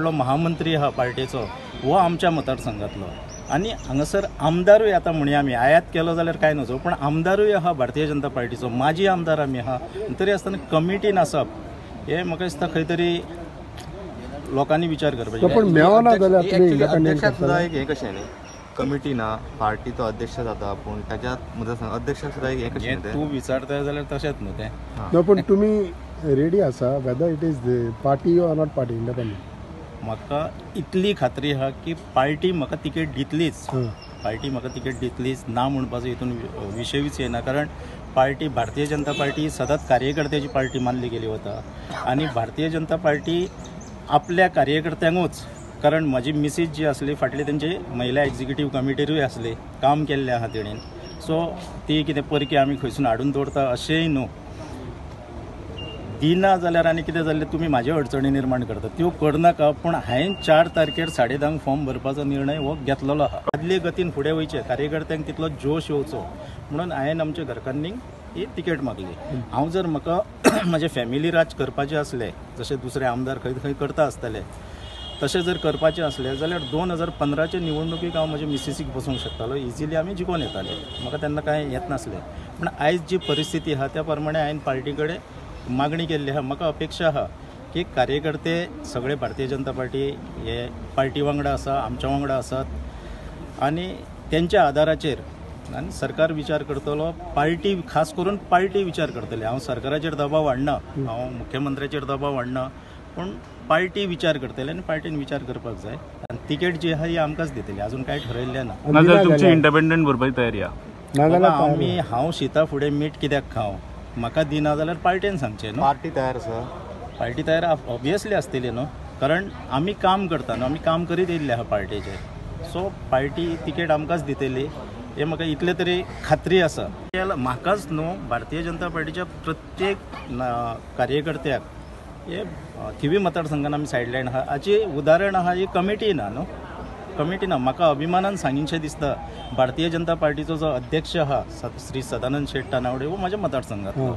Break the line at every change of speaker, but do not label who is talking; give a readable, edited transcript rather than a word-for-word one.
फाटलो महामंत्री आहा पार्टेचो हो आमच्या मतदारसंघातलो आनी हांगासर आमदारूय आतां म्हणया आमी आयात केलो जाल्यार कांय नजो, पूण आमदारूय आहा भारतीय जनता पार्टीचो, माजी आमदार आमी आहा. तरी आसतना कमिटी नासप हे म्हाका दिसता खंय तरी लोकांनी विचार करपाचो.
पण मेळना जाल्यार
अध्यक्षाक सुद्दां एक हें कशें न्ही, कमिटी ना, पार्टीचो अध्यक्ष जाता पूण ताच्या अध्यक्षाक सुद्दां एक हें कशें
तूं विचारता जाल्यार तशेंच न्हू तें.
नो, पूण तुमी रेडी आसा whether it is party or not party independent?
म्हाका इतली खात्री आहा की पार्टी म्हाका तिकेट दितलीच, पार्टी म्हाका तिकेट दितलीच ना म्हणपाचो हितून विशयूच येना. कारण पार्टी भारतीय जनता पार्टी सदांच कार्यकर्त्याची पार्टी मानली गेली वता आनी भारतीय जनता पार्टी आपल्या कार्यकर्त्यांकूच, कारण म्हजी मिसीज जी आसली फाटली तेंची महिला एग्जिक्युटीव कमिटीरूय आसली, काम केल्लें आहा तेणेन. सो ती कितें परकी आमी खंयसून हाडून दवरता अशेंय न्हू. दिना जाल्यार आनी कितें जाल्लें तुमी म्हाज्यो अडचणी निर्माण करता त्यो करनाका. पूण हांवें 4 तारखेर 10:30 फॉर्म भरपाचो निर्णय हो घेतलेलो आहा. आदले गतीन फुडें वयचें, कार्यकर्त्यांक तितलो जोश येवचो म्हणून हांवें आमच्या घरकान्नीक ही तिकेट मागली. हांव जर म्हाका म्हजें फॅमिली राज करपाचें आसलें जशें दुसरे आमदार खंय खंय करता आसतले तशें जर करपाचें आसलें जाल्यार 2015चे निवडणुकीक हांव म्हजे मिसीसीक बसोवंक शकतालो, इजिली आमी जिखोवन येताले, म्हाका तेन्ना कांय येत नासलें. पूण आयज जी परिस्थिती आहा त्या प्रमाणे हांवें पार्टी कडेन मागणी केल्ली आहा. म्हाका अपेक्षा आहा की कार्यकर्ते सगळे भारतीय जनता पार्टी हे पार्टी वांगडा आसा, आमच्या वांगडा आसात आनी तेंच्या आदाराचेर आनी सरकार विचार करतलो, पार्टी खास करून पार्टी विचार करतली. हांव सरकाराचेर दबाव हाडना, हांव मुख्यमंत्र्याचेर दबाव हाडना, पूण पार्टी विचार करतली आनी पार्टीन विचार करपाक जाय आनी तिकेट जी आहा ही आमकांच दितली. अजून कांय ठरयल्लें ना.
तुमची इंडिपेंडंट भरपाची तयारी आहा?
आमी हांव शिता फुडें मीठ कित्याक खावं, म्हाका दिना जाल्यार पार्टेन सांगचें न्हू.
पार्टी तयार आसा,
पार्टी तयार ऑब्वियसली आसतली न्हू, कारण आमी काम करता न्हू, आमी काम करीत येयल्ले आहा पार्टेचेर. सो पार्टी तिकेट आमकांच दितली हें म्हाका इतलें तरी खात्री आसा. म्हाकाच न्हू, भारतीय जनता पार्टीच्या प्रत्येक कार्यकर्त्याक हे थिवी मतदारसंघान आमी सायडलायन आहा हाची उदाहरण आहा. ही कमिटी ना न्हू, कमिटी ना. म्हाका अभिमानान सांगीनशें दिसता भारतीय जनता पार्टीचो जो अध्यक्ष आहा श्री सदानंद शेट तानावडे हो म्हाज्या मतदारसंघातलो.